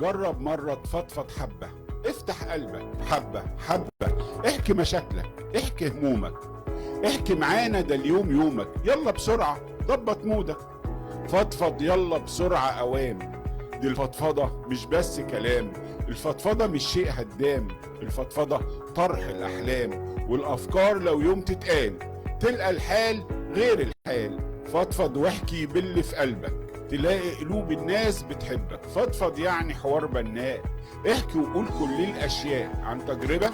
جرب مرة تفضفض حبة، افتح قلبك حبة حبة، احكي مشاكلك، احكي همومك، احكي معانا، ده اليوم يومك، يلا بسرعة ضبط مودك، فضفض يلا بسرعة أوام. دي الفضفضة مش بس كلام، الفضفضة مش شيء هدام، الفضفضة طرح الأحلام والأفكار، لو يوم تتقال تلقى الحال غير الحال. فضفض واحكي باللي في قلبك، تلاقي قلوب الناس بتحبك. فضفض يعني حوار بناء، احكي وقول كل الأشياء عن تجربة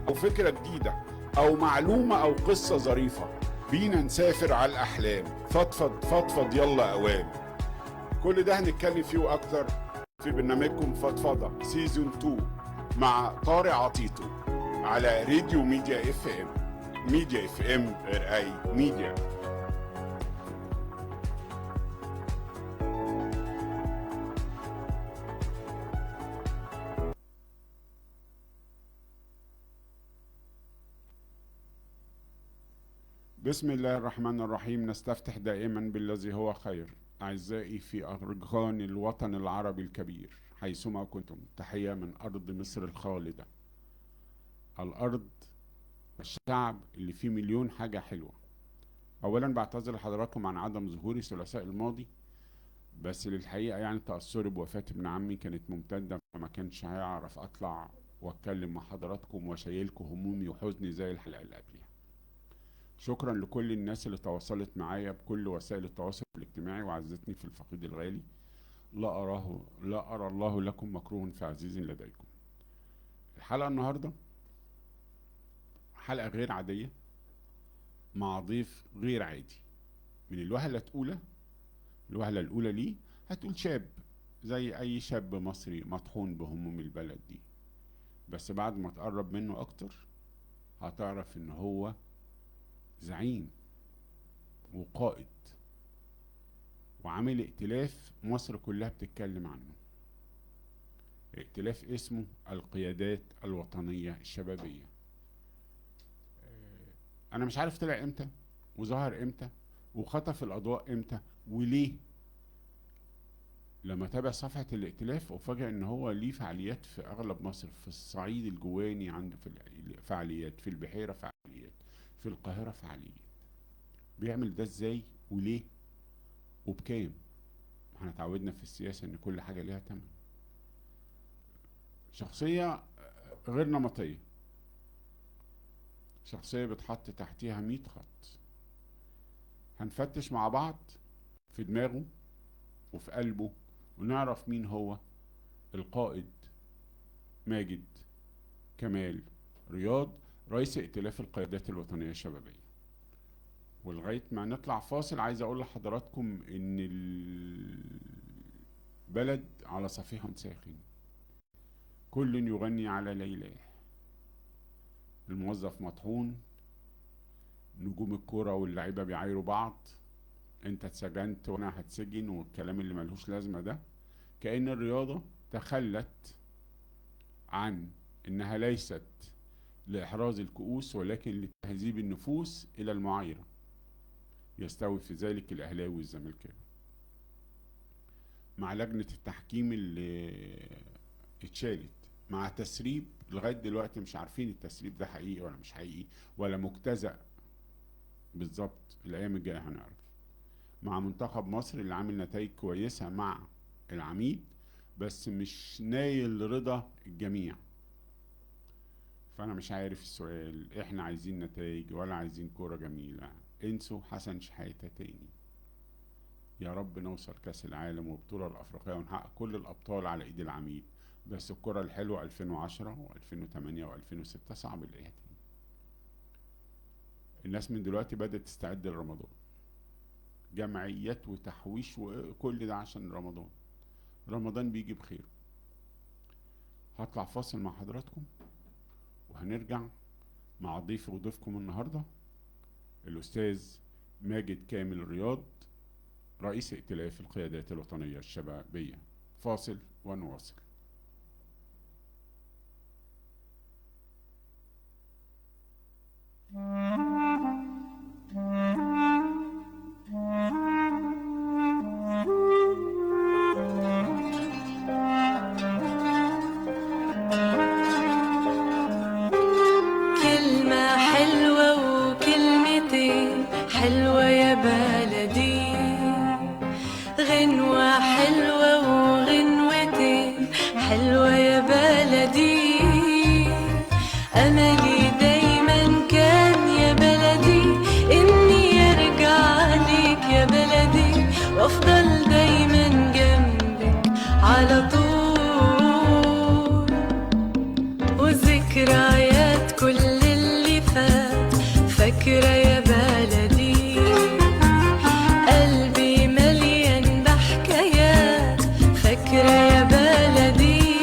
أو فكرة جديدة أو معلومة أو قصة ظريفة، بينا نسافر على الأحلام. فضفض فضفض يلا أوام. كل ده هنتكلم فيه أكتر في برنامجكم فضفضة season 2 مع طارق عطيتو على راديو ميديا FM. ميديا FM غير أي ميديا. بسم الله الرحمن الرحيم. نستفتح دائما بالذي هو خير. أعزائي في أرجان الوطن العربي الكبير حيثما كنتم، تحية من أرض مصر الخالدة، الأرض الشعب اللي فيه مليون حاجة حلوة. أولا بعتذر لحضراتكم عن عدم ظهوري الثلاثاء الماضي، بس للحقيقة يعني تأثري بوفاة ابن عمي كانت ممتدة، فما كانش هيعرف أطلع وأتكلم مع حضراتكم وأشيلكم همومي وحزني زي الحلقة اللي قبلها. شكرا لكل الناس اللي تواصلت معايا بكل وسائل التواصل الاجتماعي وعزتني في الفقيد الغالي. لا أرى الله لكم مكروه في عزيز لديكم. الحلقة النهاردة حلقة غير عادية مع ضيف غير عادي. من الوهلة الأولى ليه هتقول شاب زي أي شاب مصري مطحون بهموم البلد دي، بس بعد ما تقرب منه أكتر هتعرف إن هو زعيم وقائد وعامل ائتلاف مصر كلها بتتكلم عنه، ائتلاف اسمه القيادات الوطنية الشبابية. انا مش عارف طلع امتى وظهر امتى وخطف الاضواء امتى وليه. لما تابع صفحة الائتلاف وفاجئ ان هو ليه فعاليات في اغلب مصر، في الصعيد الجواني عنده في فعاليات، في البحيرة فعاليات، في القاهرة فعاليات. بيعمل ده ازاي وليه وبكام؟ احنا اتعودنا في السياسة ان كل حاجة ليها تمن. شخصية غير نمطية، شخصية بتحط تحتيها 100 خط. هنفتش مع بعض في دماغه وفي قلبه ونعرف مين هو القائد ماجد كمال رياض، رئيس ائتلاف القيادات الوطنية الشبابية. ولغاية ما نطلع فاصل عايز اقول لحضراتكم ان البلد على صفيح ساخن، كل يغني على ليلاه. الموظف مطحون، نجوم الكورة واللعيبة بيعايروا بعض، انت اتسجنت وانا هتسجن والكلام اللي ملهوش لازمة ده. كأن الرياضة تخلت عن انها ليست لإحراز الكؤوس ولكن لتهذيب النفوس إلى المعايرة. يستوي في ذلك الأهلاوي والزملكاوي. مع لجنة التحكيم اللي اتشالت، مع تسريب لغاية دلوقتي مش عارفين التسريب ده حقيقي ولا مش حقيقي ولا مجتزأ بالظبط، الأيام الجاية هنعرف. مع منتخب مصر اللي عامل نتائج كويسة مع العميد بس مش نايل رضا الجميع. فأنا مش عارف السؤال، احنا عايزين نتائج ولا عايزين كورة جميلة؟ انسوا حسن شحاتة تاني. يا رب نوصل كاس العالم وبطولة الأفريقية ونحقق كل الأبطال على إيد العميد، بس الكرة الحلوة 2010 و2008 و2006 صعب نلاقيها تاني. الناس من دلوقتي بدأت تستعد لرمضان، جمعيات وتحويش وكل ده عشان رمضان. رمضان بيجي بخير. هطلع فاصل مع حضراتكم وهنرجع مع ضيف وضيفكم النهاردة الأستاذ ماجد كامل رياض، رئيس ائتلاف القيادات الوطنية الشبابية. فاصل ونواصل. على طول، وذكريات كل اللي فات. فاكرة يا بلدي قلبي مليان بحكايات. فاكرة يا بلدي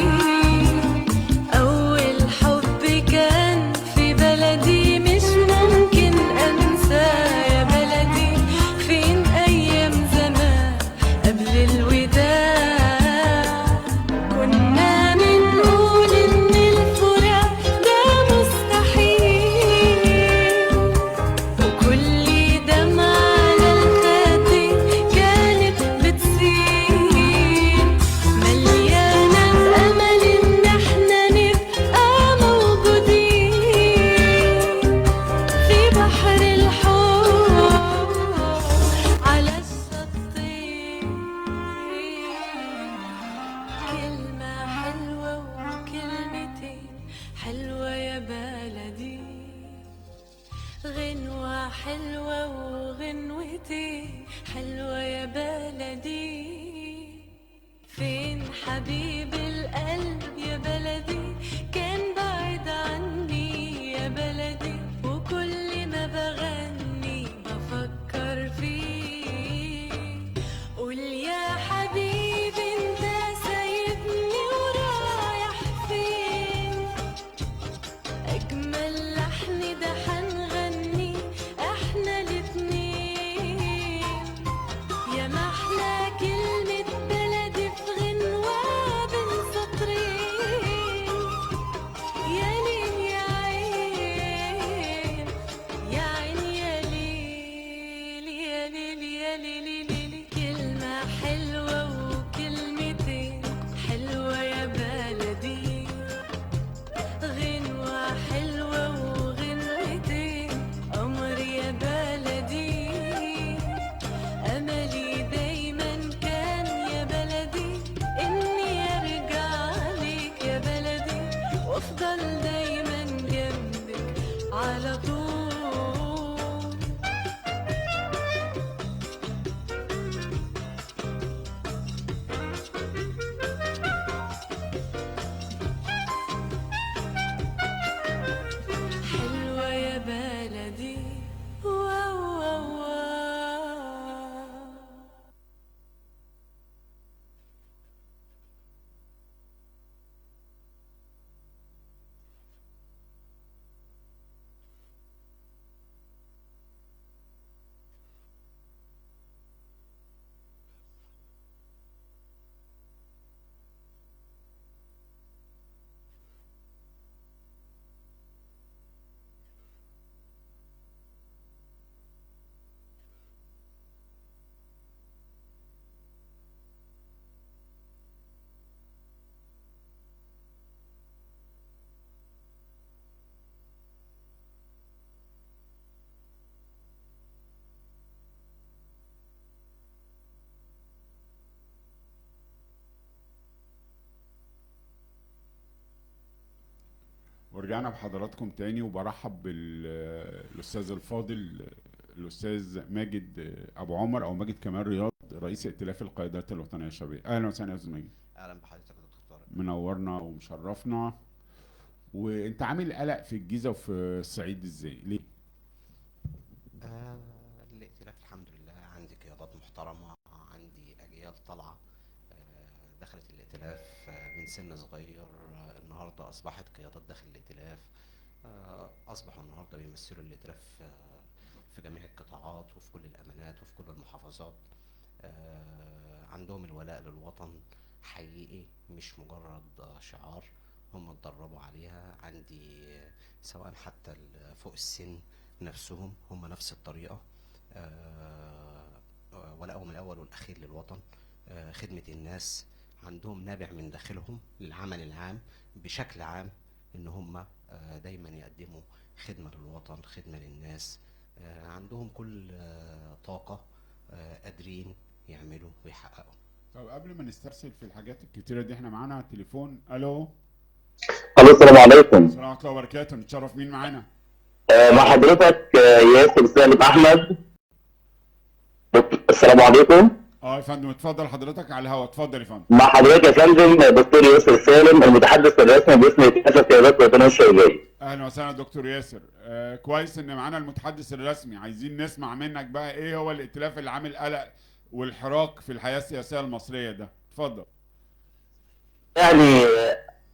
أول حب كان في بلدي، مش ممكن أنسى يا بلدي. فين أيام زمان قبل الوداع، كنا بنقول إن الفراق ده مستحيل، وكل دمعة على الخدين كانت بتسيل، مليانة بأمل إن احنا نبقى موجودين في بحر الحب على الشطين. كلمة حلوة وكلمتين حلوة يا بلدي، غنوة حلوة وغنوتين حلوة يا بلدي. فين حبيب القلب يا بلدي، كان بعيد عني يا بلدي، وكل ما بغني بفكر فيه. قول يا حبيبي انت سايبني ورايح فين، أجمل لحن ده حنغني احنا الاتنين، يا ما احلى كلمة بلدي في غنوة بين سطرين. يا ليل يا عين يا عين يا ليل يا ليل يا ليل ليل. كلمة حلوة وكلمتين حلوة يا بلدي، غنوة حلوة وغنوتين قمر يا بلدي. أملي دايما كان يا بلدي إني أرجع ليك يا بلدي، وأفضل دايما جنبك على طول. حلوة يا بلدي، واو واو واو. ورجعنا بحضراتكم تاني، وبرحب بالاستاذ الفاضل الاستاذ ماجد ابو عمر او ماجد كمال رياض، رئيس ائتلاف القيادات الوطنية الشعبية. اهلا وسهلا يا استاذ ماجد. اهلا بحضرتك يا دكتور طارق. منورنا ومشرفنا. وانت عامل قلق في الجيزة وفي الصعيد ازاي؟ ليه؟ الائتلاف الحمد لله عندي قيادات محترمه، عندي اجيال طالعه دخلت الائتلاف من سن صغير، النهارده اصبحت قيادات داخل الائتلاف، اصبحوا النهارده بيمثلوا الائتلاف في جميع القطاعات وفي كل الامانات وفي كل المحافظات. عندهم الولاء للوطن حقيقي، مش مجرد شعار، هم اتدربوا عليها. عندي سواء حتى فوق السن نفسهم هم نفس الطريقة، ولائهم الأول والأخير للوطن، خدمة الناس عندهم نابع من داخلهم للعمل العام بشكل عام، إن هم دايما يقدموا خدمة للوطن، خدمة للناس. عندهم كل طاقة، قادرين يعملوا ويحققوا. طب قبل ما نسترسل في الحاجات الكتيرة دي، احنا معانا تليفون. الو. الو، السلام عليكم. السلام ورحمة الله وبركاته. نتشرف، مين معانا؟ مع حضرتك ياسر سالم احمد. السلام عليكم. اه يا فندم، اتفضل حضرتك على الهواء، اتفضل يا فندم. مع حضرتك يا فندم دكتور ياسر سالم، المتحدث الرسمي باسم ائتلاف القيادات الوطنية الشعبية. اهلا وسهلا دكتور ياسر. كويس ان معانا المتحدث الرسمي، عايزين نسمع منك بقى ايه هو الائتلاف اللي عامل قلق والحراك في الحياة السياسية المصرية ده، اتفضل. يعني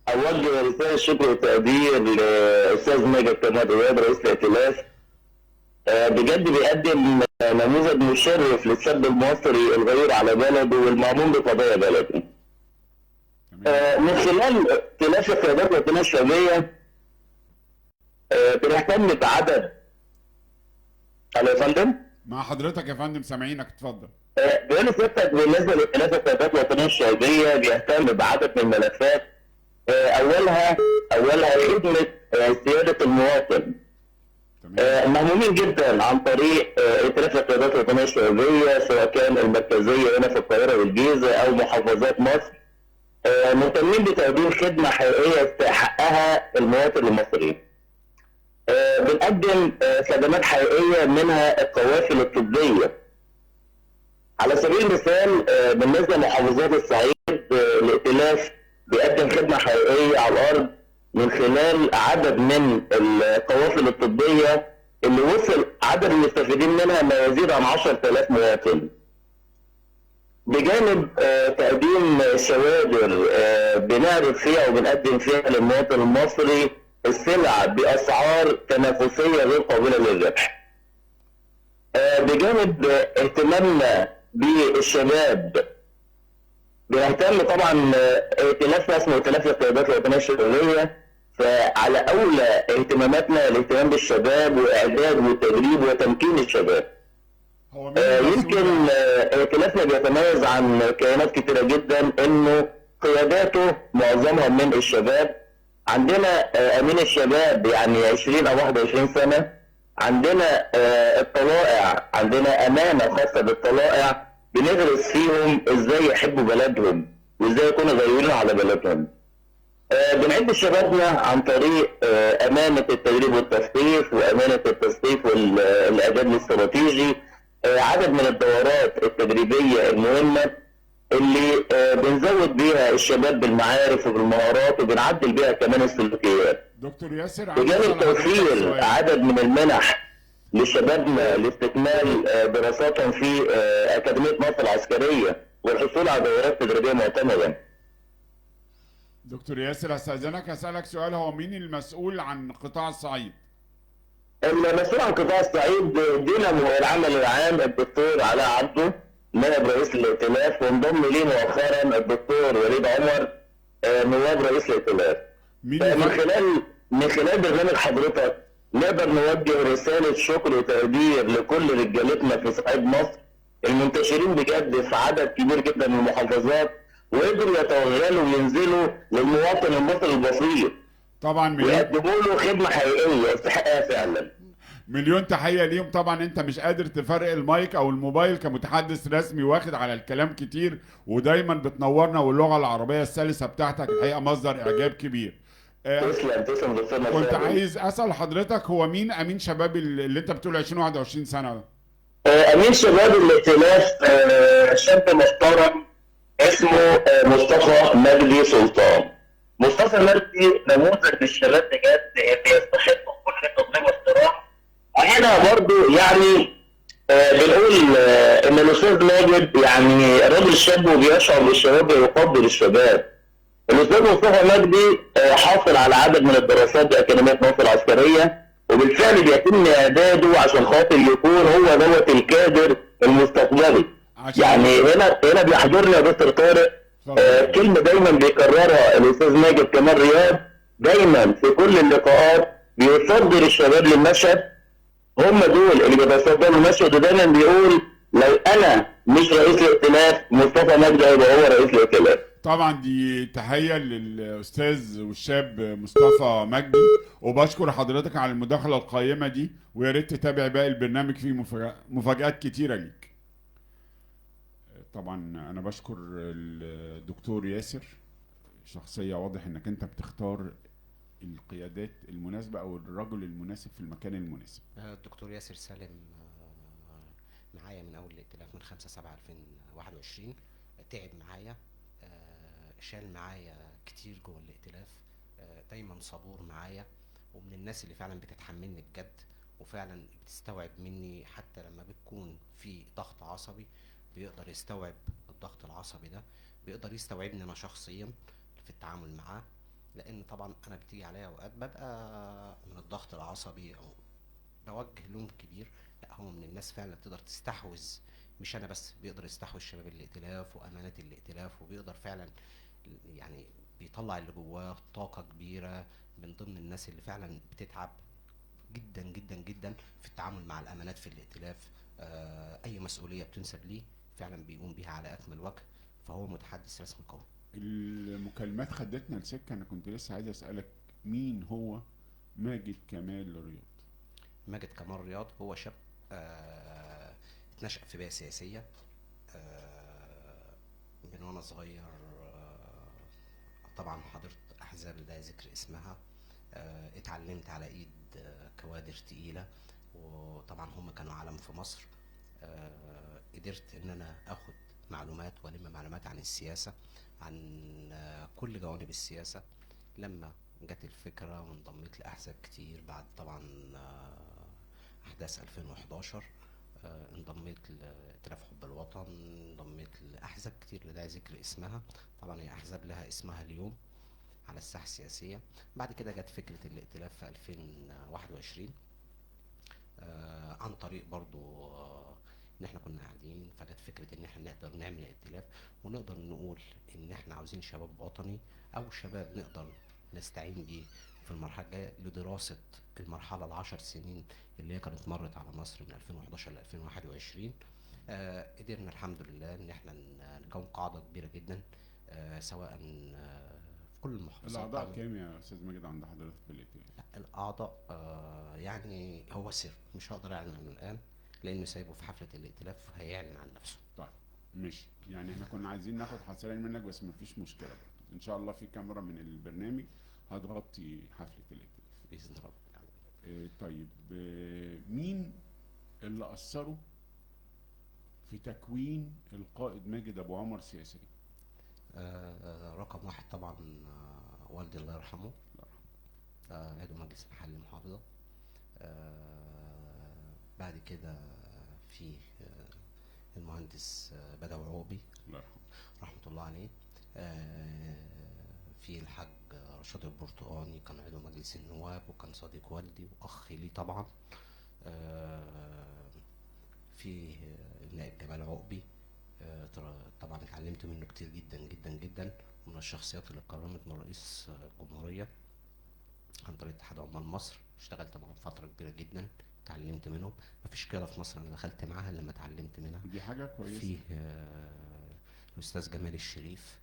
اوجه رسالة شكر وتقدير للاستاذ ماجد كمال رياض رئيس الائتلاف، بجد بيقدم نموذج مشرف للشاب المصري الغيور على بلده والمأمون بقضايا بلده. من خلال ائتلاف القيادات الوطنية الشعبية بنهتم بعدد. الو يا فندم؟ مع حضرتك يا فندم، سامعينك، اتفضل. بيقول سيادتك بالنسبة لائتلاف القيادات الوطنية الشعبية بيهتم بعدد من الملفات، اولها خدمة سيادة المواطن. مهمومين جدا عن طريق ائتلاف القيادات الوطنية الشعبية، سواء كان المركزية هنا في القاهرة والجيزه او محافظات مصر، مهتمين بتقديم خدمة حقيقية يستحقها المواطن المصري. بنقدم خدمات حقيقية منها القوافل الطبية. على سبيل المثال بالنسبة لمحافظات الصعيد، الائتلاف بيقدم خدمة حقيقية على الارض من خلال عدد من القوافل الطبية اللي وصل عدد المستفيدين منها ما يزيد عن 10,000 مواطن. بجانب تقديم شوادر بنعرض فيها وبنقدم فيها للمواطن المصري السلع باسعار تنافسية غير قابله للربح. بجانب اهتمامنا بالشباب، بنهتم طبعا ائتلافنا اسمه ائتلاف القيادات الوطنية الشبابية، فعلى اولى اهتماماتنا الاهتمام بالشباب واعداد وتدريب وتمكين الشباب. يمكن ائتلافنا بيتميز عن كيانات كتيرة جدا انه قياداته معظمها من الشباب. عندنا امين الشباب يعني 20 او 21 سنة، عندنا الطلائع، عندنا امانه خاصة بالطلائع بندرس فيهم ازاي يحبوا بلدهم وازاي يكونوا غيورين على بلدهم. بنعد شبابنا عن طريق امانه التدريب والتثقيف وامانه التثقيف والاعداد الاستراتيجي، عدد من الدورات التدريبية المهمة اللي بنزود بيها الشباب بالمعارف وبالمهارات وبنعدل بيها كمان السلوكيات. دكتور ياسر، بجانب توفير عدد من المنح لشبابنا لاستكمال دراساتهم في أكاديمية مصر العسكرية والحصول على دورات تدريبية معتمدة. دكتور ياسر، هستأذنك هسألك سؤال، هو مين المسؤول عن قطاع الصعيد؟ المسؤول عن قطاع الصعيد دينامو العمل العام الدكتور علاء عبده نائب رئيس الائتلاف، وانضم ليه مؤخرا الدكتور وليد عمر نواب رئيس الائتلاف. من خلال برنامج حضرتك نقدر نوجه رسالة شكر وتقدير لكل رجالتنا في صعيد مصر المنتشرين بجد في عدد كبير جدا من المحافظات، وقدروا يتوغلوا وينزلوا للمواطن المصري البسيط طبعا ويقدموا له خدمة حقيقية يستحقها فعلا. مليون تحية ليهم. طبعا انت مش قادر تفرق المايك او الموبايل كمتحدث رسمي، واخد على الكلام كتير ودايما بتنورنا، واللغة العربية السلسة بتاعتك الحقيقة مصدر اعجاب كبير. تسلم تسلم دكتور. كنت عايز اسال حضرتك، هو مين امين شباب اللي انت بتقول 20 21 سنة ده؟ امين شباب الائتلاف شاب محترم اسمه مصطفى مجدي سلطان. مصطفى مجدي نموذج للشباب بجد اللي يستحق كل تقدير واحترام. وهنا برضو يعني بنقول ان الاستاذ ماجد يعني راجل شاب وبيشعر بالشباب ويقدر الشباب. الاستاذ مصطفى مجدي حاصل على عدد من الدراسات باكاديميه مصر العسكرية، وبالفعل بيتم اعداده عشان خاطر يكون هو دوت الكادر المستقبلي. يعني هنا بيحضرنا يا دكتور طارق كلمة دايما بيكررها الاستاذ ماجد كمال رياض دايما في كل اللقاءات، بيصدر الشباب للمشهد، هم دول اللي بيتصدروا المشهد، ودايما بيقول لو انا مش رئيس الائتلاف مصطفى مجدي هيبقى هو رئيس الائتلاف. طبعا دي تحية للأستاذ والشاب مصطفى مجدي، وبشكر حضرتك على المداخلة القيمة دي، ويا ريت تتابع باقي البرنامج فيه مفاجآت كتيرة ليك. طبعا أنا بشكر الدكتور ياسر، شخصية واضح إنك أنت بتختار القيادات المناسبة أو الرجل المناسب في المكان المناسب. الدكتور ياسر سالم معايا من اول الائتلاف من 5/7/2021، تعب معايا، شال معايا كتير جوه الائتلاف، دايما صبور معايا، ومن الناس اللي فعلا بتتحملني بجد وفعلا بتستوعب مني، حتى لما بتكون في ضغط عصبي بيقدر يستوعب الضغط العصبي ده، بيقدر يستوعبني انا شخصيا في التعامل معاه، لان طبعا انا بتيجي عليا اوقات ببقى من الضغط العصبي او بوجه لوم كبير. لا، هو من الناس فعلا بتقدر تستحوذ، مش انا بس، بيقدر يستحوذ شباب الائتلاف وامانات الائتلاف، وبيقدر فعلا يعني بيطلع اللي جواه طاقة كبيرة. من ضمن الناس اللي فعلا بتتعب جدا جدا جدا في التعامل مع الامانات في الائتلاف، اي مسؤولية بتنسب ليه فعلا بيقوم بيها على اكمل وجه، فهو متحدث رسمي قوي. المكالمات خدتنا لسكه، انا كنت لسه عايز اسالك مين هو ماجد كمال رياض؟ ماجد كمال رياض هو شاب اتنشأ في بيئة سياسية، من وانا صغير، طبعا حضرت احزاب لا ذكر اسمها، اتعلمت على ايد كوادر تقيلة، وطبعا هم كانوا علم في مصر. قدرت ان انا اخد معلومات والم معلومات عن السياسة، عن كل جوانب السياسة. لما جت الفكرة وانضميت لأحزاب كتير بعد طبعا أحداث 2011، انضميت لائتلاف حب الوطن، انضميت لأحزاب كتير لا داعي ذكر اسمها، طبعا هي أحزاب لها اسمها اليوم على الساحة السياسية. بعد كده جت فكرة الائتلاف في 2021، عن طريق برضو ان احنا كنا قاعدين، فجت فكرة ان احنا نقدر نعمل ائتلاف ونقدر نقول ان احنا عاوزين شباب وطني او شباب نقدر نستعين بيه في المرحلة الجاية لدراسة المرحلة ال10 سنين اللي هي كانت مرت على مصر من 2011 ل 2021. قدرنا الحمد لله ان احنا نكون قاعدة كبيرة جدا، سواء في كل المحافظات. الأعضاء كام يا أستاذ ماجد عند حضرتك في الائتلاف؟ لا، الأعضاء يعني هو سر، مش هقدر أعلن عنه الآن لأنه سايبه في حفلة الائتلاف هيعلن عن نفسه. طيب ماشي، يعني احنا كنا عايزين ناخد حصريا منك بس مفيش مشكلة برضه، إن شاء الله في كاميرا من البرنامج هتغطي حفلة الائتلاف بإذن رب العالمين. طيب، مين اللي أثروا في تكوين القائد ماجد أبو عمر سياسيا؟ رقم واحد طبعا والدي الله يرحمه، عضو مجلس محلي محافظة. بعد كده في المهندس بدوي عقبي الله يرحمه رحمة الله عليه. في الحاج رشاد البرتقاني كان عضو مجلس النواب وكان صديق والدي وأخ لي طبعا. في النائب جمال عقبي، طبعا اتعلمت منه كتير جدا جدا جدا، ومن الشخصيات اللي اتكرمت من رئيس الجمهورية عن طريق اتحاد عمال مصر، اشتغلت معاهم فترة كبيرة جدا، اتعلمت منهم. مفيش قيادة في مصر انا دخلت معاها لما اتعلمت منها، دي حاجة كويسة. فيه الأستاذ جمال الشريف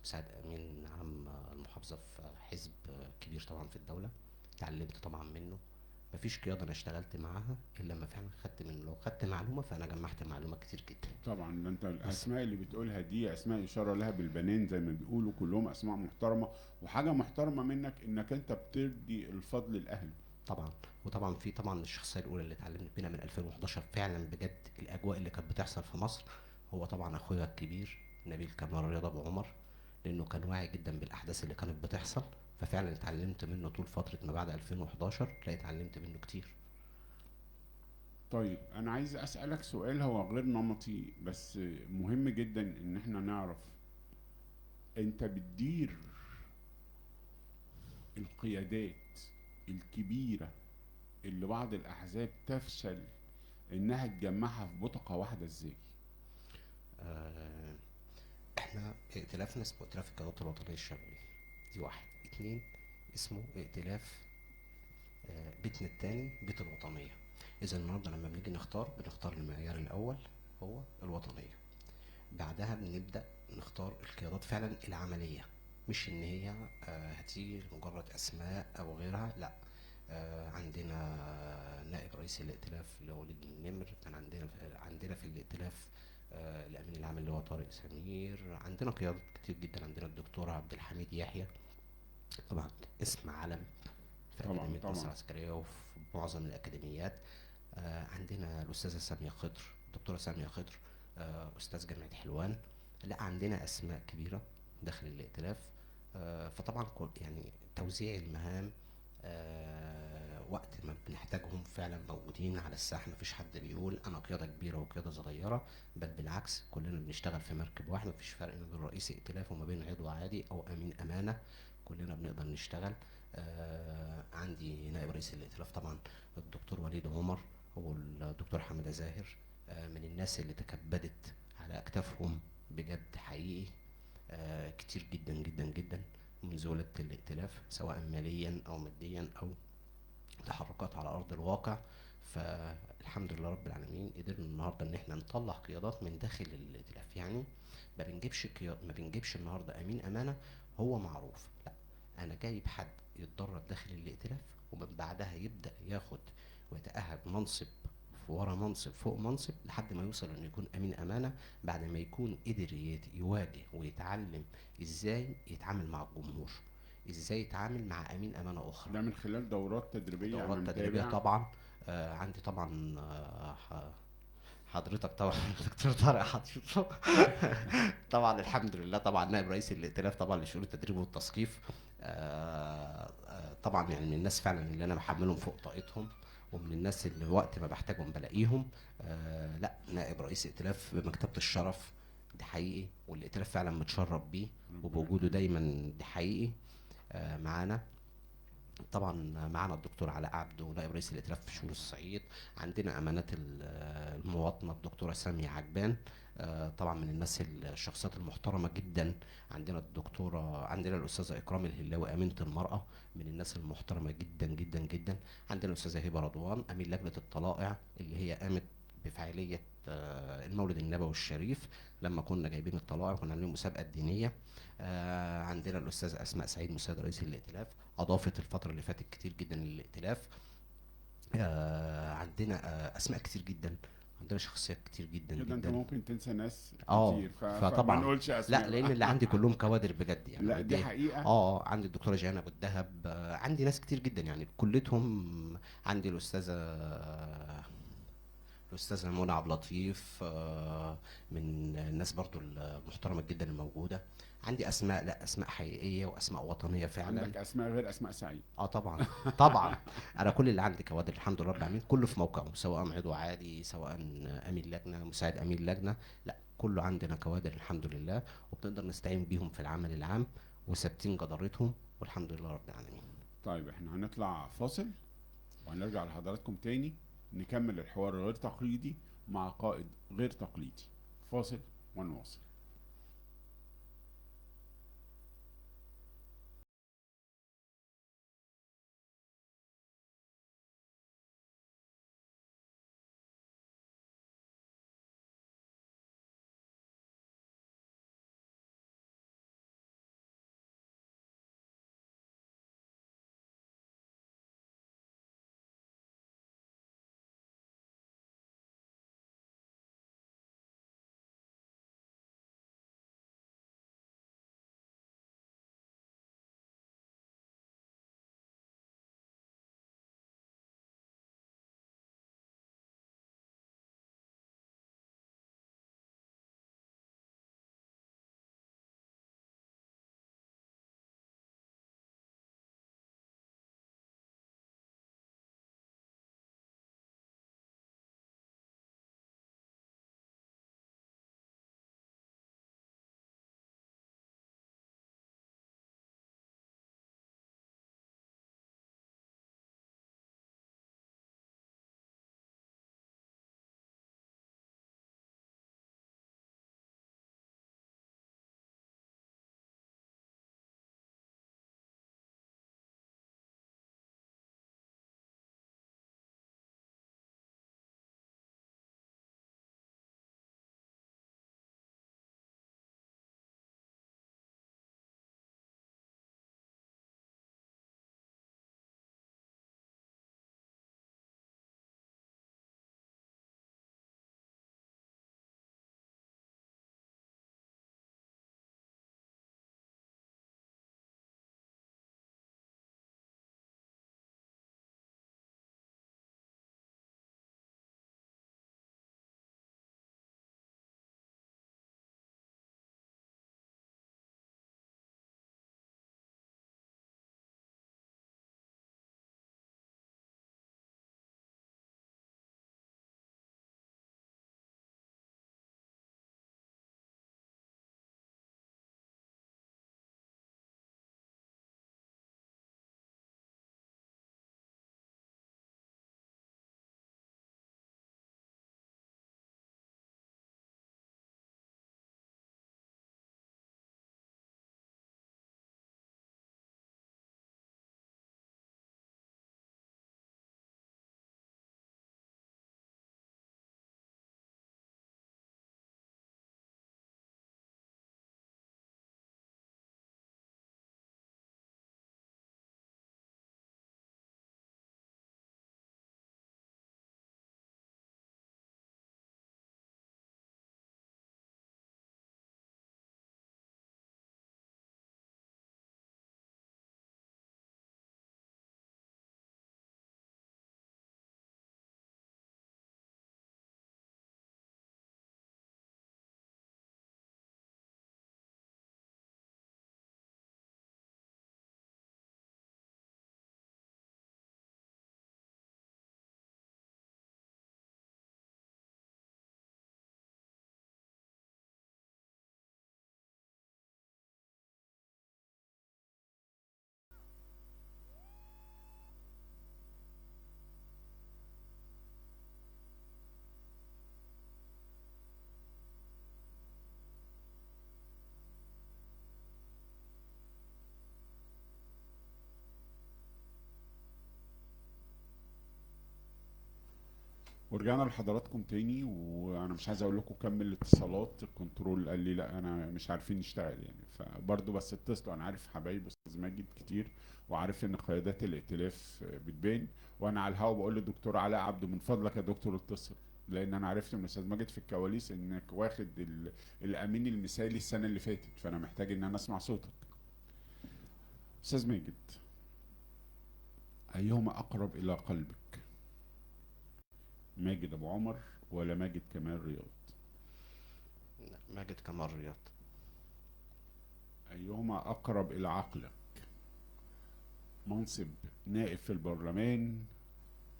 مساعد أمين عام المحافظة في حزب كبير طبعا في الدولة، اتعلمت طبعا منه. مفيش قيادة أنا اشتغلت معاها إلا لما فعلا خدت منه، لو خدت معلومة فأنا جمعت معلومة كتير جدا. طبعا ده أنت الأسماء اللي بتقولها دي أسماء إشارة لها بالبنين زي ما بيقولوا، كلهم أسماء محترمة، وحاجة محترمة منك إنك أنت بتدي الفضل لأهله. طبعا، وطبعا في طبعا الشخصية الأولى اللي اتعلمت منها من 2011 فعلا بجد الأجواء اللي كانت بتحصل في مصر، هو طبعا أخويا الكبير نبيل كمال رياض أبو عمر، لأنه كان واعي جدا بالأحداث اللي كانت بتحصل، ففعلا اتعلمت منه طول فترة ما بعد 2011، لا اتعلمت منه كتير. طيب أنا عايز أسألك سؤال هو غير نمطي بس مهم جدا إن احنا نعرف، أنت بتدير القيادات الكبيرة اللي بعض الأحزاب تفشل إنها تجمعها في بطاقة واحدة إزاي؟ احنا ائتلافنا اسمه ائتلاف القيادات الوطنية الشبابية، دي واحد. اتنين اسمه ائتلاف بيتنا التاني بيت الوطنية. إذا النهاردة لما بنيجي نختار بنختار المعيار الأول هو الوطنية، بعدها بنبدأ نختار القيادات فعلا العملية، مش إن هي هتيجي مجرد أسماء أو غيرها، لا. عندنا نائب رئيس الائتلاف اللي هو وليد النمر، كان عندنا في الائتلاف الأمين العام اللي هو طارق سمير، عندنا قيادات كتير جدا، عندنا الدكتور عبد الحميد يحيى طبعا اسم علم في أكاديمية مصر العسكرية وفي معظم الأكاديميات، عندنا الأستاذة سامية خضر الدكتورة سامية خضر استاذ جامعه حلوان. لا عندنا اسماء كبيرة داخل الائتلاف. فطبعا يعني توزيع المهام وقت ما بنحتاجهم فعلا موجودين على الساحة، مفيش حد بيقول انا قيادة كبيرة وقيادة صغيرة، بل بالعكس كلنا بنشتغل في مركب واحد، مفيش فرق ما بين رئيس ائتلاف وما بين عضو عادي او امين امانه، كلنا بنقدر نشتغل. عندي نائب رئيس الائتلاف طبعا الدكتور وليد عمر والدكتور حمادة زاهر، من الناس اللي تكبدت على اكتافهم بجد حقيقي كتير جدا جدا جدا منذ ولادة الائتلاف، سواء ماليا او ماديا او تحركات على ارض الواقع. فالحمد لله رب العالمين قدرنا النهارده ان احنا نطلع قيادات من داخل الائتلاف. يعني ما بنجيبش ما بنجيبش النهارده امين امانه هو معروف، لا انا جايب حد يتدرب داخل الائتلاف ومن بعدها يبدا ياخد ويتاهب منصب ورا منصب فوق منصب لحد ما يوصل انه يكون امين امانه، بعد ما يكون قدر يواجه ويتعلم ازاي يتعامل مع الجمهور، ازاي يتعامل مع امين امانه اخرى. ده من خلال دورات تدريبية. دورات تدريبية طبعا. عندي طبعا حضرتك طبعا دكتور طارق حضرتك طبعا الحمد لله طبعا نائب رئيس الائتلاف طبعا لشؤون التدريب والتثقيف، طبعا يعني من الناس فعلا اللي انا بحملهم فوق طاقتهم، ومن الناس اللي وقت ما بحتاجهم بلاقيهم. لا نائب رئيس ائتلاف بمكتبة الشرف دي حقيقي، والائتلاف فعلا متشرب بيه وبوجوده دايما دي حقيقي. معانا طبعا معانا الدكتور علاء عبده نائب رئيس الائتلاف في شؤون الصعيد، عندنا امانات المواطنة الدكتورة سامية عجبان، طبعا من الناس الشخصيات المحترمة جدا. عندنا الدكتورة، عندنا الاستاذة اكرام الهلاوي امينه المراة، من الناس المحترمة جدا جدا جدا. عندنا الاستاذة هبه رضوان امين لجنة الطلائع اللي هي قامت بفعاليه المولد النبوي الشريف لما كنا جايبين الطلائع وكنا عاملين مسابقة دينية. عندنا الاستاذة اسماء سعيد مساعد رئيس الائتلاف، اضافت الفترة اللي فاتت كتير جدا للائتلاف. عندنا اسماء كتير جدا، عندنا شخصيات كتير جدا جدا. انت ممكن تنسى ناس كتير، فطبعا ما نقولش اسماء، لا لان اللي عندي كلهم كوادر بجد يعني. لا دي حقيقة. عندي الدكتورة جيهان ابو الدهب، عندي ناس كتير جدا يعني كلتهم. عندي الاستاذة منى عبد اللطيف، من الناس برضو المحترمة جدا الموجودة. عندي اسماء، لا اسماء حقيقية واسماء وطنية فعلا. عندك اسماء غير اسماء سعيد؟ طبعا طبعا انا كل اللي عندي كوادر الحمد لله رب العالمين، كله في موقعه، سواء عضو عادي سواء امين لجنة مساعد امين لجنة، لا كله عندنا كوادر الحمد لله، وبنقدر نستعين بيهم في العمل العام وثابتين جدارتهم والحمد لله رب العالمين. طيب احنا هنطلع فاصل وهنرجع لحضراتكم تاني نكمل الحوار غير تقليدي مع قائد غير تقليدي. فاصل ونواصل. ورجعنا لحضراتكم تاني، وانا مش عايز اقول لكم كم الاتصالات، الكنترول قال لي لا انا مش عارفين نشتغل يعني، فبرضه بس اتصلوا. انا عارف حبايب استاذ ماجد كتير، وعارف ان قيادات الائتلاف بتبان، وانا على الهوا بقول للدكتور علاء عبده من فضلك يا دكتور اتصل، لان انا عرفت من استاذ ماجد في الكواليس انك واخد الامين المثالي السنة اللي فاتت، فانا محتاج ان انا اسمع صوتك. استاذ ماجد، ايهما اقرب الى قلبك، ماجد ابو عمر ولا ماجد كمال رياض؟ لا، ماجد كمال رياض. ايهما اقرب الى عقلك، منصب نائب في البرلمان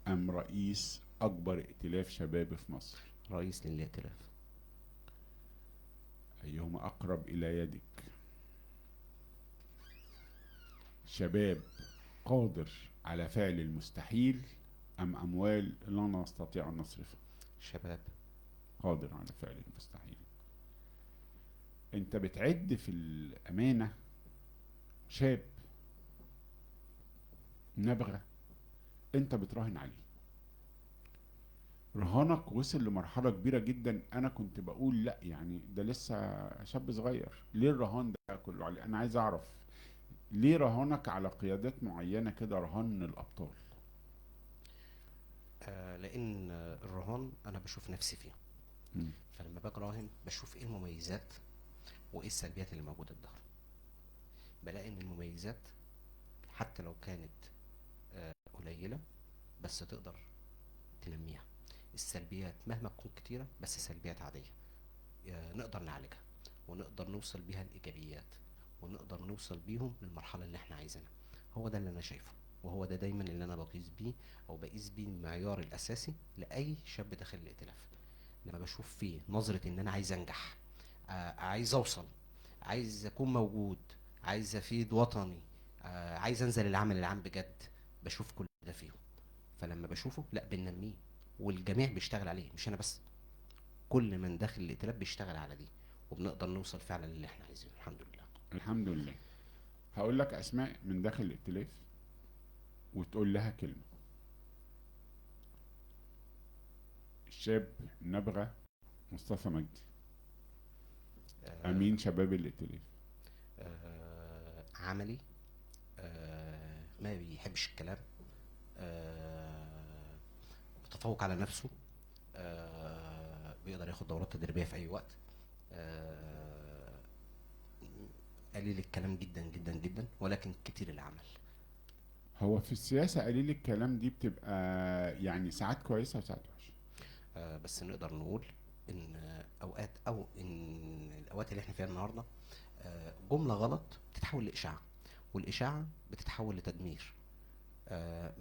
ام رئيس اكبر ائتلاف شباب في مصر؟ رئيس للائتلاف. ايهما اقرب الى يدك، شباب قادر على فعل المستحيل أم أموال لا نستطيع أن نصرفها؟ شباب قادر على فعل المستحيل. أنت بتعد في الأمانة شاب نبغة أنت بتراهن عليه، رهانك وصل لمرحلة كبيرة جدا. أنا كنت بقول لا يعني ده لسه شاب صغير، ليه الرهان ده كله عليه؟ أنا عايز أعرف ليه رهانك على قيادات معينة كده، رهان الأبطال؟ لان الرهان انا بشوف نفسي فيه، فلما باجي اراهن بشوف ايه المميزات وايه السلبيات اللي موجودة الظهر. بلاقي ان المميزات حتى لو كانت قليله بس تقدر تنميها، السلبيات مهما تكون كتيرة بس سلبيات عادية نقدر نعالجها ونقدر نوصل بيها الايجابيات ونقدر نوصل بيهم للمرحلة اللي احنا عايزينها. هو ده اللي انا شايفه، وهو ده دايما اللي انا بقيس بيه او بقيس بيه المعيار الاساسي لاي شاب داخل الائتلاف. لما بشوف فيه نظرة ان انا عايز انجح، عايز اوصل، عايز اكون موجود، عايز افيد وطني، عايز انزل العمل العام بجد، بشوف كل ده فيهم. فلما بشوفه لا بننميه، والجميع بيشتغل عليه، مش انا بس، كل من داخل الائتلاف بيشتغل على دي، وبنقدر نوصل فعلا للي احنا عايزينه. الحمد لله. الحمد لله. هقول لك اسماء من داخل الائتلاف وتقول لها كلمة. الشاب نبغة مصطفى مجدي، أمين شباب الائتلاف. عملي، ما بيحبش الكلام، متفوق على نفسه، بيقدر ياخد دورات تدريبية في أي وقت، قليل الكلام جدا جدا جدا ولكن كتير العمل. هو في السياسة قليل الكلام دي بتبقى يعني ساعات كويسة وساعات وحشة. بس نقدر نقول إن أوقات، أو إن الأوقات اللي إحنا فيها النهاردة، جملة غلط بتتحول لإشاعة، والإشاعة بتتحول لتدمير.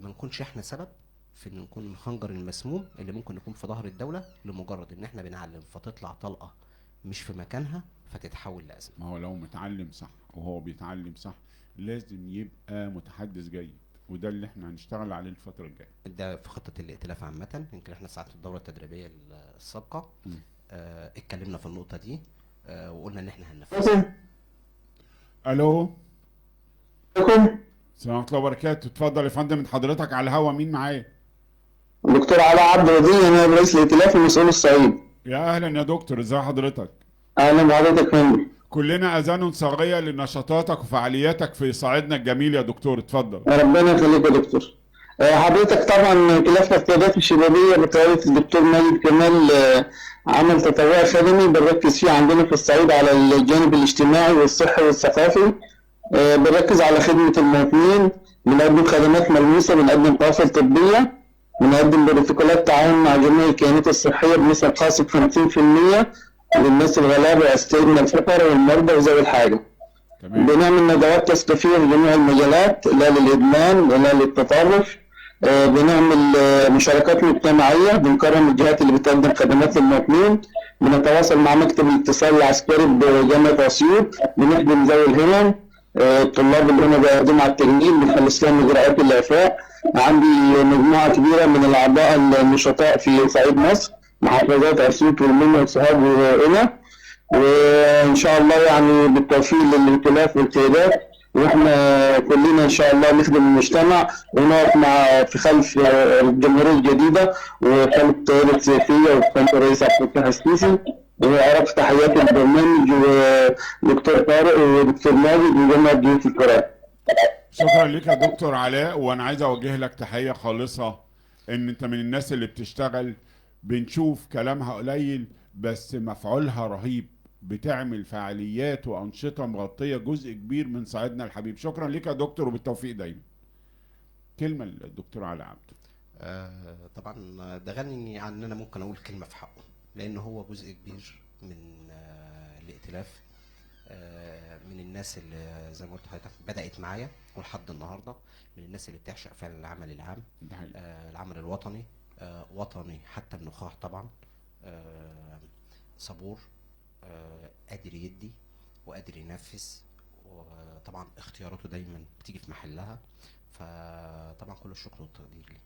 ما نكونش إحنا سبب في إن نكون الخنجر المسموم اللي ممكن نكون في ظهر الدولة لمجرد إن إحنا بنعلم فتطلع طلقة مش في مكانها فتتحول لأزمة. ما هو لو متعلم صح وهو بيتعلم صح لازم يبقى متحدث جيد، وده اللي احنا هنشتغل عليه الفترة الجاية. ده في خطة الائتلاف عامة. يمكن احنا ساعة الدورة التدريبية السابقة اتكلمنا في النقطة دي، وقلنا ان احنا هننفذها. الو، السلام عليكم وبركاته. اتفضل يا فندم، من حضرتك على الهوا، مين معايا؟ دكتور علاء عبد الوديع، انا رئيس الائتلاف ومسؤول الصعيد. يا اهلا يا دكتور، ازي حضرتك؟ اهلا بحضرتك يا فندم. كلنا اذان صاغيه لنشاطاتك وفعالياتك في صعيدنا الجميل يا دكتور، اتفضل. ربنا يخليك يا دكتور. حضرتك طبعا ائتلاف القيادات الشبابية بقيادة الدكتور ماجد كمال عمل تطوعي خدمي بنركز فيه عندنا في الصعيد على الجانب الاجتماعي والصحي والثقافي. بنركز على خدمة المواطنين، بنقدم خدمات ملموسة، بنقدم قوافل طبية، بنقدم بروتوكولات تعاون مع جميع الكيانات الصحية بنسب خاصة 50% للناس الغلابة واستاذنا الفقراء والمرضى وذوي الحاجة. تمام. بنعمل ندوات تثقيفيه في جميع المجالات، لا للادمان ولا للتطرف. بنعمل مشاركات مجتمعية، بنكرم الجهات اللي بتقدم خدمات للمواطنين، بنتواصل مع مكتب الاتصال العسكري بجامعة اسيوط، بنخدم ذوي الهمم، الطلاب اللي هم بيقدموا على التجنيد بنخلص لهم اجراءات الاعفاء. عندي مجموعة كبيرة من الاعضاء النشطاء في صعيد مصر، محافظات اسيوط والمنيا وسوهاج وقنا، وان شاء الله يعني بالتوفيق للائتلاف والقيادات. واحنا كلنا ان شاء الله نخدم المجتمع ونقف مع في خلف الجمهورية الجديدة وخلف القيادة السياسية وخلف الرئيس عبد الفتاح السيسي. وعرفت تحياتي للبرنامج ودكتور طارق ودكتور ماجد وجميع الضيوف الكرام. شكرا لك يا دكتور علاء، وانا عايز اوجه لك تحية خالصة، ان انت من الناس اللي بتشتغل، بنشوف كلامها قليل بس مفعولها رهيب، بتعمل فعاليات وانشطه مغطيه جزء كبير من صعيدنا الحبيب. شكرا لك يا دكتور وبالتوفيق دايما. كلمة للدكتور علاء عبده. طبعا ده غني عن ان انا ممكن اقول كلمة في حقه، لان هو جزء كبير من الائتلاف، من الناس اللي زي ما قلت لحضرتك بدات معايا ولحد النهارده، من الناس اللي بتعشق فعلا العمل العام، العمل الوطني، وطني حتى النخاع طبعا، صبور، قادر يدي وقادر ينفذ، وطبعا اختياراته دايما بتيجي في محلها، فطبعا كل الشكر والتقدير ليه.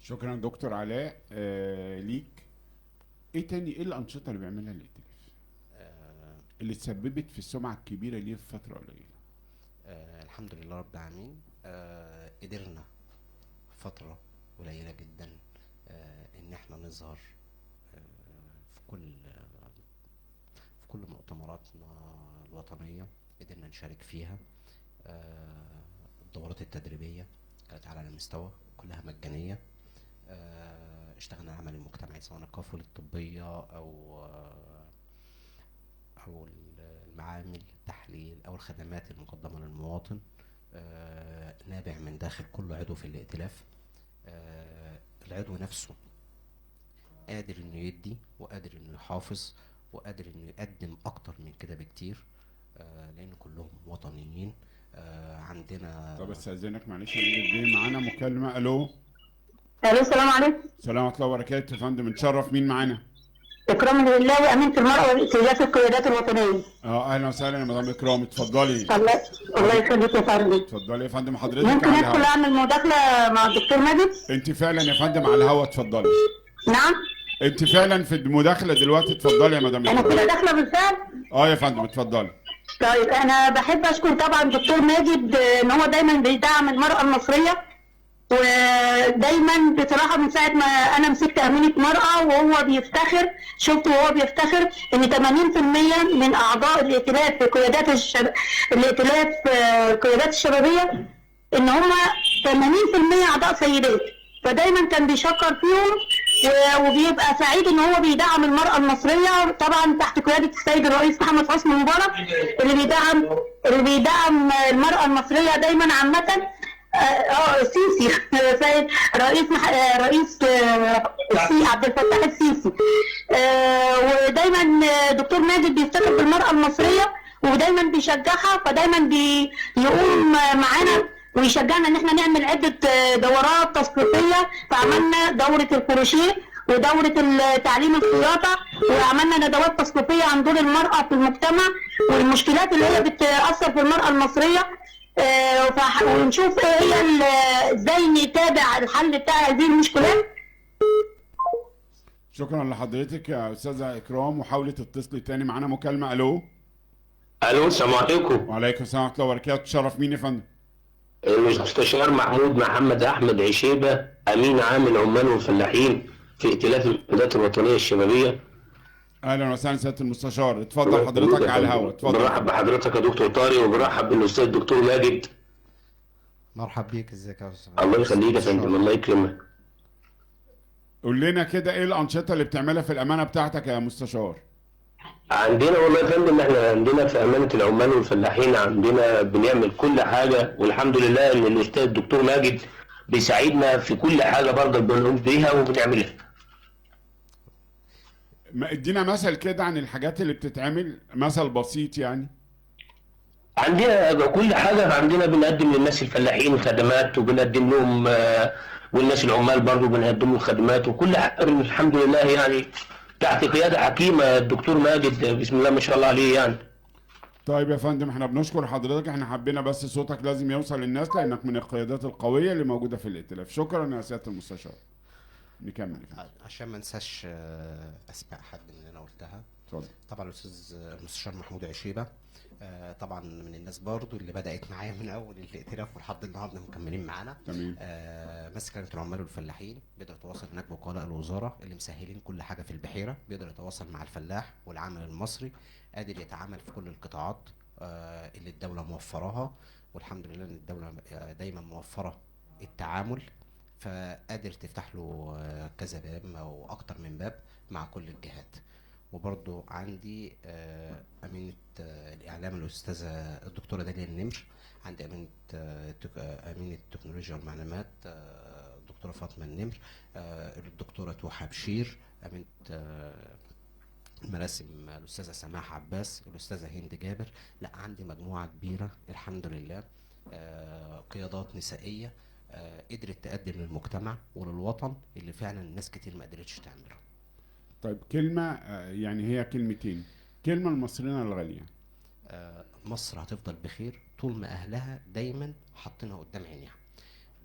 شكرا دكتور علاء. ليك ايه تاني، ايه الانشطة اللي بيعملها الائتلاف اللي تسببت في السمعة الكبيرة ليه في فترة قليله؟ الحمد لله رب العالمين، قدرنا فترة قليله جدا ان احنا نظهر في كل مؤتمراتنا الوطنية، قدرنا نشارك فيها. الدورات التدريبية كانت على المستوى كلها مجانية. اشتغلنا العمل المجتمعي سواء القافلة الطبية او المعامل التحليل او الخدمات المقدمة للمواطن، نابع من داخل كل عضو في الائتلاف. العضو نفسه قادر انه يدي وقادر انه يحافظ وقادر انه يقدم اكتر من كده بكتير، لان كلهم وطنيين. عندنا. طب استاذنك معلش يا معانا مكالمة. الو. الو، السلام عليكم. السلام ورحمة الله وبركاته يا فندم، نتشرف. مين معانا؟ اكرام لله وامينه المراة وائتلاف القيادات الوطنية. اهلا وسهلا يا مدام اكرام، اتفضلي. الله يخليك يا فندم. اتفضلي يا فندم حضرتك. ممكن ادخل اعمل مداخله مع الدكتور ماجد؟ انت فعلا يا فندم على الهوا، اتفضلي. نعم، انت فعلا في المداخلة دلوقتي، اتفضلي يا مدام. انا كده داخله بالفعل؟ يا فندم اتفضلي. طيب، انا بحب اشكر طبعا دكتور ماجد ان هو دايما بيدعم المراة المصرية، ودايما بصراحة من ساعة ما انا مسكت امينه مراة وهو بيفتخر، شفته وهو بيفتخر ان 80% من اعضاء الائتلاف في قيادات الائتلاف القيادات الشبابية ان هم 80% اعضاء سيدات، فدايما كان بيشكر فيهم وبيبقى سعيد ان هو بيدعم المرأة المصرية، طبعا تحت قيادة السيد الرئيس محمد حسني مبارك اللي بيدعم المرأة المصرية دايما عامة. السيسي سيد رئيس عبد الفتاح السيسي. ودايما دكتور ماجد بيفتخر بالمرأة المصرية ودايما بيشجعها، فدايما بيقوم معانا ويشجعنا ان احنا نعمل عده دورات تثقيفيه. فعملنا دوره الكروشيه ودوره تعليم الخياطة، وعملنا ندوات تثقيفيه عن دور المراة في المجتمع والمشكلات اللي هي بتاثر في المراة المصرية، ونشوف ايه هي ازاي نتابع الحل بتاع هذه المشكلات. شكرا لحضرتك يا استاذه اكرام، وحاولي تتصلي تاني. معانا مكالمة. الو. الو، السلام عليكم. وعليكم السلام ورحمة الله وبركاته. تشرف مين يا فندم؟ المستشار محمود محمد احمد عشيبه، امين عام العمال والفلاحين في ائتلاف القيادات الوطنية الشبابية. اهلا وسهلا سيادة المستشار، اتفضل حضرتك على الهواء. اتفضل. برحب بحضرتك يا دكتور طارق، وبرحب بالاستاذ الدكتور ماجد. مرحب بيك، ازيك يا استاذ؟ الله يخليك يا فندم، الله يكرمك. قول لنا كده ايه الانشطة اللي بتعملها في الامانة بتاعتك يا مستشار؟ عندنا والله يا فندم، احنا عندنا في امانه العمال والفلاحين عندنا بنعمل كل حاجة، والحمد لله ان الاستاذ الدكتور ماجد بيساعدنا في كل حاجة برضه بنقوم بيها وبنعملها. ما ادينا مثل كده عن الحاجات اللي بتتعمل، مثل بسيط يعني. عندنا كل حاجة، عندنا بنقدم للناس الفلاحين خدمات، وبنقدم لهم والناس العمال برضه بنقدم لهم خدمات وكل حاجة الحمد لله، يعني تحت قيادة حكيمة الدكتور ماجد بسم الله ما شاء الله عليه يعني. طيب يا فندم، احنا بنشكر حضرتك، احنا حبينا بس صوتك لازم يوصل للناس لانك من القيادات القوية اللي موجودة في الائتلاف. شكرا يا سيادة المستشار. نكمل عشان ما انساش اسماء حد من اللي انا قلتها. اتفضل. طبعا الاستاذ المستشار محمود عشيبه، طبعا من الناس برضو اللي بدأت معايا من اول الائتلاف ولحد النهارده مكملين معانا. تمام. ماسك لجنة العمال والفلاحين، بيقدر يتواصل هناك بوكلاء الوزارة اللي مسهلين كل حاجة في البحيرة، بيقدر يتواصل مع الفلاح والعامل المصري، قادر يتعامل في كل القطاعات اللي الدولة موفراها، والحمد لله ان الدولة دايما موفره التعامل، فقادر تفتح له كذا باب او اكتر من باب مع كل الجهات. وبرضو عندي أمينة الإعلام الأستاذة الدكتورة داليا النمر، عندي أمينة أمينة التكنولوجيا والمعلومات الدكتورة فاطمة النمر، الدكتورة توحة بشير، أمينة المراسم الأستاذة سماح عباس، الأستاذة هند جابر. لا عندي مجموعة كبيرة الحمد لله، قيادات نسائية قدرت تقدم للمجتمع وللوطن اللي فعلا الناس كتير ما قدرتش تعمله. طيب كلمة، يعني هي كلمتين، كلمة المصريين الغالية. مصر هتفضل بخير طول ما أهلها دايما حاطينها قدام عينيها،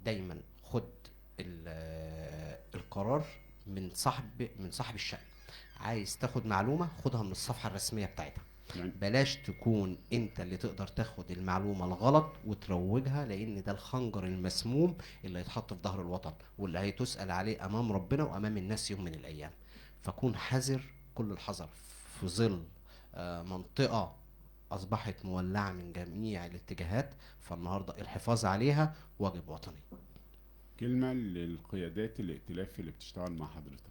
دايما خد القرار من صاحب الشأن. عايز تاخد معلومة خدها من الصفحة الرسمية بتاعتها، بلاش تكون انت اللي تقدر تاخد المعلومة الغلط وتروجها، لان ده الخنجر المسموم اللي هيتحط في ظهر الوطن واللي هيتسأل عليه امام ربنا وامام الناس يوم من الايام. فكون حذر كل الحذر في ظل منطقة اصبحت مولعة من جميع الاتجاهات، فالنهاردة الحفاظ عليها واجب وطني. كلمة للقيادات الائتلاف اللي بتشتغل مع حضرتك.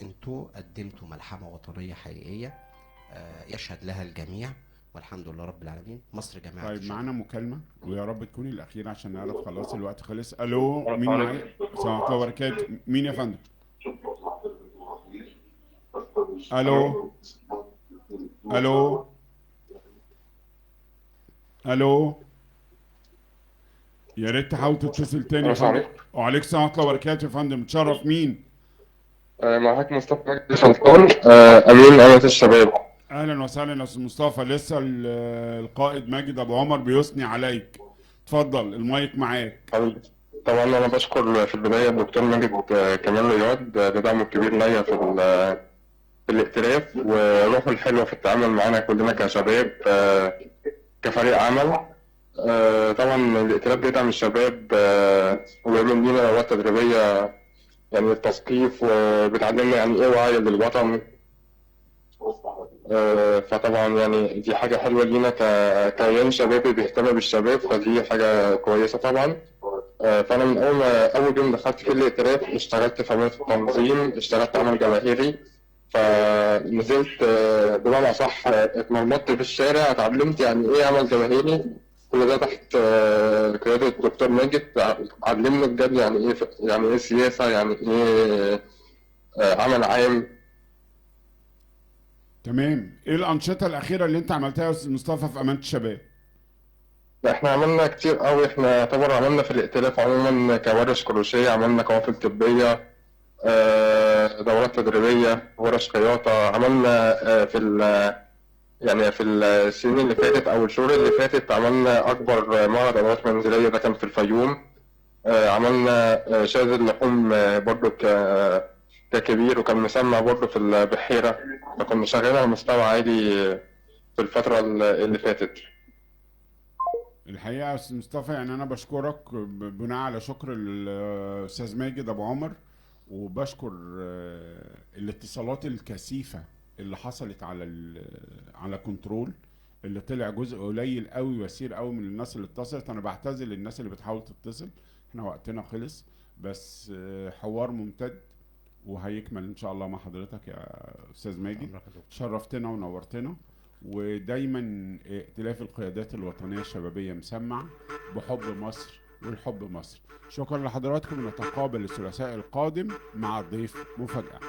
انتوا قدمتوا ملحمة وطنية حقيقية يشهد لها الجميع والحمد لله رب العالمين. مصر جماعة. طيب معانا مكالمة ويا رب تكون الأخيرة عشان نعرف خلاص الوقت خلص. ألو، مين معايا؟ السلام عليكم وبركاته. مين يا فندم؟ ألو ألو ألو، يا ريت تحاول تتصل تاني يا فندم. وعليكم السلام ورحمة الله وبركاته يا فندم. تشرف مين؟ معاك مصطفى مجدي سلطان، أمين أمانة الشباب. أهلا وسهلا يا أستاذ مصطفى. لسه القائد ماجد أبو عمر بيثني عليك، اتفضل المايك معاك. طبعا أنا بشكر في البداية الدكتور ماجد كمال رياض لدعمه الكبير ليا في الائتلاف وروحه الحلوة في التعامل معانا كلنا كشباب كفريق عمل. طبعا الائتلاف بيدعم الشباب وبيعمل لنا دورات تدريبية يعني التثقيف، وبتعلمنا يعني ايه وعي للوطن. فطبعا يعني دي حاجة حلوة لينا ككيان شبابي بيهتم بالشباب، فدي حاجة كويسة طبعا. فأنا من أول يوم دخلت في الائتلاف اشتغلت في عملية التنظيم، اشتغلت عمل جماهيري، فنزلت بمعنى صح اتمرمطت في الشارع، اتعلمت يعني ايه عمل جماهيري. كل ده تحت قيادة الدكتور ماجد، علمنا بجد يعني ايه، يعني ايه سياسة، يعني ايه عمل عام. تمام. ايه الأنشطة الأخيرة اللي انت عملتها يا أستاذ مصطفى في أمانة الشباب؟ لا احنا عملنا كتير قوي. احنا يعتبر عملنا في الائتلاف عموما كورش كروشيه، عملنا قوافل طبية، دورات تدريبية، ورش خياطة، عملنا في يعني في السنين اللي فاتت او الشهور اللي فاتت عملنا اكبر معرض ادوات منزلية، ده كان في الفيوم. عملنا شاذ اللحوم برضو ككبير، وكان مسمع برضو في البحيرة، فكنا شغالين على مستوى عالي في الفترة اللي فاتت. الحقيقة يا استاذ مصطفى يعني انا بشكرك بناء على شكر الاستاذ ماجد ابو عمر، وبشكر الاتصالات الكثيفة اللي حصلت على كنترول، اللي طلع جزء قليل قوي ويسير قوي من الناس اللي اتصلت. انا بعتذر للناس اللي بتحاول تتصل، احنا وقتنا خلص، بس حوار ممتد وهيكمل ان شاء الله مع حضرتك يا استاذ ماجد. شرفتنا ونورتنا، ودايما ائتلاف القيادات الوطنية الشبابية مسمع بحب مصر والحب مصر. شكرا لحضراتكم، نتقابل الثلاثاء القادم مع ضيف مفاجأة.